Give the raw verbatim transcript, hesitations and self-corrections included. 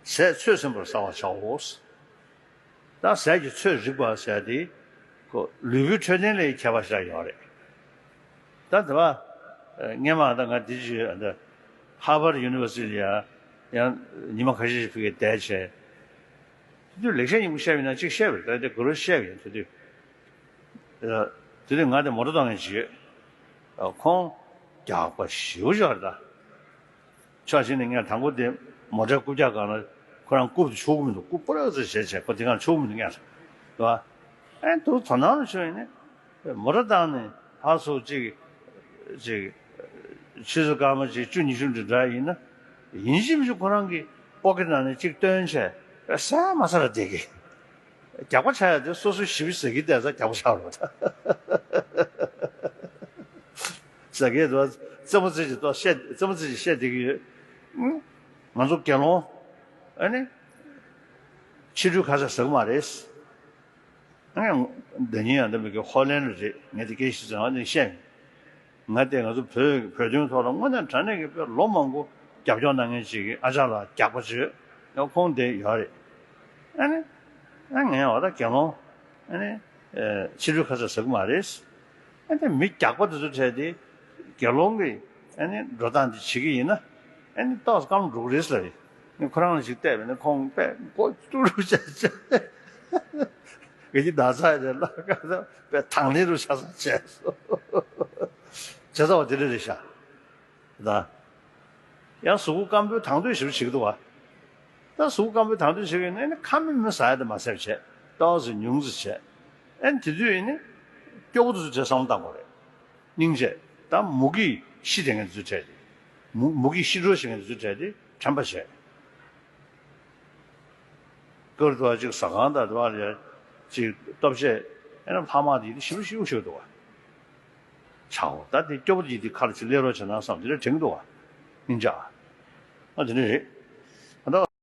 ཟས་ཚོད་ཟིན་པར་ཟ་བར་བྱའོ། ད་ཟས་ཀྱི་ཚོད་རིག་པ་ཟེར་དེ་ཁོ་ལུས་པོའི་འཕྲོད་བསྟེན་ལ་ཁྱད་པར་ཞིག་ཡོད་རེད། ད་དེ་བ་སྔན་མ་ད་ང་འདི་ཅི་ཨ་ད་Harvard University ལ་ཡང་ཡང་ཉི་མ་ཁ་ཤས་ཤིག་ཕ་གིར་བསྡད་བྱས། དེ་དུས་ལེགས་བཤད་སྙིང་པོ་བཤད་པ་ཡིན་ན་གཅིག་བཤད་པ་རེད། ད་དེ་གུ་རུ་བཤད་པ་ཡིན། དེ་དུས་དེ་དུས་ང་དེ་མོ་ཊ་གཏོང་མཁན་ཅིག་ཡོད། ཁོང་རྒྱགས་པ་ཞེ་པོ་ཅིག་རེད་ད། ཕྱོགས་གཅིག་ནས་ངས་དང་པོ་དེ་མོ་ཊའི་རྐུབ་བཀྱག་སྒང་ལ་ཁོ་རང་རྐུབ་དེ་ཆོག་གི་མི་འདུག་རྐུབ་སྤུ་རག་ཙམ་བྱས་བྱས་ཁོ་དེ་སྒང་ཆོག་གི་མི་འདུག་ངས་ལབ། རེད་བ། ཨེ་འདུག་དོ་སྣང་ལ་ཞུ་ཡིན་ནས་མོ་ཊ་བཏང་ནས་ཕར་ཚུར་ཅིག་ཅིག་ཆུ་ཚོད་སྐར་མ་ཅིག་བཅུ་ཉི་ཤུ་འདྲ་འདྲ་ཡིན་ན་ཡིན་གཅིག་མིན་གཅིག་ཁོ་རང་གི་པོ་ཀེ་ཊི་ནང་ནས་ཅིག་བཏོན་བྱས་ཟ་མ་ཟ་ར་བསྡད་ཀྱི། རྒྱགས་པ་ཆགས་ཡ་དེ་སོ་སོའི་ཞེ་པོ་ཟ་གི་བསྡད་ཙང་རྒྱགས་པ་ཆགས་རོགས། ཟ་གི་འདུག་རྩེད་མོ་རྩེ་ཅིག་ཏོ་བཤད་རྩེད་མོ་རྩེ་ཅིག་བཤད་བསྡད་ཀྱི་ཡོད། ཨང་། ང་ཚོ་དགེ་སློང་ཨ་ནི་ཕྱི་དྲོའི་ཁ་ཟས་ཟ་གི་མ་རེད། ཨ་ནི་ཟླ་ཉིན་ཡང་འདི་མི་གི་ཧོ་ལན་རེད། ངས་དེ་སྐད་ཤེས་ཙང་ཨ་ནི་བཤད། ང་དེ་ང་ཚོ་བོད་བོད་དོན་ཐོག་ལ་དངོས་གནས་དྲང་གནས་ཀྱི་དཔེ་ལོ་མང་པོ་རྒྱབ་སྐྱོར་གནང་མཁན་ཅིག་གི་ཨ་ཅག་ལ་རྒྱགས་པ་བྱོས་ཡང་ཁོང་དེ་ཡོད་རེད། ཨ་ནི་ཨ་ངས་འོ་ད་དགེ་སློང་ཨ་ནི་ཕྱི་དྲོའི་ཁ་ཟས་ཟ་གི་མ་རེད། ཨ་ནི་མི་རྒྱགས་པ་དེ་ཚོ་འཕྲད་དེ་དགེ་སློང་གི་ཨ་ནི་འགྲོ་སྟངས་དེ་བྱེད་ཀྱི་ཡིན་ན་ཨ་ནི་ཏོག་ཙམ་སྐམ་འགྲོ་གི་རེད་ཟེར་རེད། ཁོ་རང་ལ་ཞིག་བལྟས་པས་ན་ཁོང་དཔེ་མགོ་ཀྲུག་ཀྲུག་བྱས་བྱས། ག་གི་ན་ཚ་ཡ་ལ་ཀ་ད་དཔེ་དང་ལེན་རུ་ཆ་ཚང་བྱས་སོ། བྱས་ཙང་བ་དེ་འདྲ་རེད་ཤག་ད་ཡང་གཟུགས་པོ་སྐམ་པོའི་དང་དོད་ཞིག་བྱེད་ཀྱི་འདུག་བ། ད་གཟུགས་པོ་སྐམ་པོའི་དང་དོད་བྱེད་ཀྱི་ཡོད་ན་ནི་ཁ་མིག་མི་ཟ་ཡ་དེ་མ་ཟས་བྱས་ཏོག་ཙམ་ཉུང་ཙམ་བྱས། ཨན་དེ་དུས་ཡིན་ནི་སྐྱོ་པོ་དེ་ཚོ་བྱས་བསམ་བློ་བཏང་དགོས་རེད། སྙིང་རྗེ། ད་མུ་གེས་ཤི་བསྡད་མཁན་དེ་ཚོ་འཕྲད་དེ། མུ་མུ་གེས་ཤི་འགྲོ་བྱེད་མཁན་དེ་ཚོ་འཕྲད་དེ་དྲན་པ་བྱས། ཀར་དུ་བ་ཅིག་ཟ་ཁང་དང་དུ་བ་རེ་ཅིག་སྟོབས་ཆེ་ཨེ་ན་ལྷག་མ་དེ་དེ་ཞིབ་ཞིབ་ཞིག་འདུག་བ། ཆའོ་ད་དེ་སྐྱོ་པོ་དེ་དེ་ཁ་ལ་ཅིག་སླེབས་རོགས་བྱས་ན་བསམ་དེ་འདྲ་དྲན་གྱི་འདུག་བ། སྙིང་རྗེ། ཨ་དེ་འདྲ་རེད།